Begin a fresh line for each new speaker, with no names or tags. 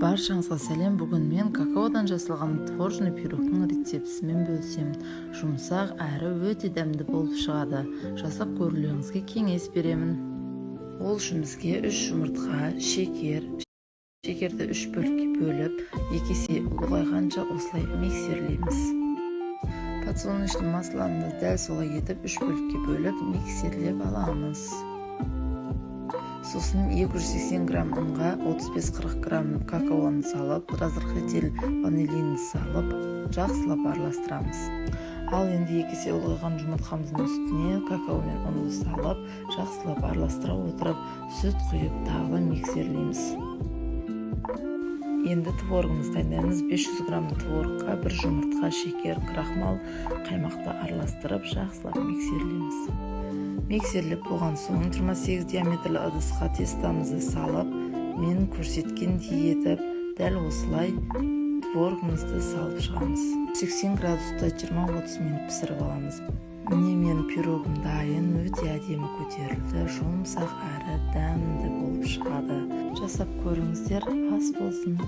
Баршаңызға сәлем! Бүгін мен какаодан жасалған творожный пирогтың рецептісімен бөлісемін. Жұмсақ әрі өте дәмді болып шығады. Жасап көрулеріңізге кеңес беремін. Ол үшін бізге 3 жұмыртқа, шекер, шекерді 3 бөлікке бөліп, 2 есе ұлғайғанша осылай миксерлейміз. Подсолнечный маслоны дәл солай етіп 3 бөлікке бөліп, миксерлеп аламыз. Сосын 280 грамм ұнға 35-40 грамм какаоны салып, разрыхлитель ванилин салып, жақсылап араластырамыз. Ал енді 2 есе ұлғайған жұмыртқамыздың үстіне какао мен ұнды салып, жақсылап араластыра отырып, сүт құйып, тағы да миксерлейміз. Енді творогымызды дайындаймыз. 500 грамм творогқа 1 жұмыртқа, шекер, крахмал, қаймақты араластырып, жақсылап миксерлейміз. Миксерлеп болған соң 28 диаметрлі ыдысқа тестамызды салып, мен көрсеткендей етіп, дәл осылай творогымызды салып шығамыз. 80 градуста 20-30 минут пісіріп аламыз. Міне, менің пирогым дайын, өте әдемі көтерілді, жұмсақ әрі дәмді болып шығады. Жасап көріңіздер, ас болсын!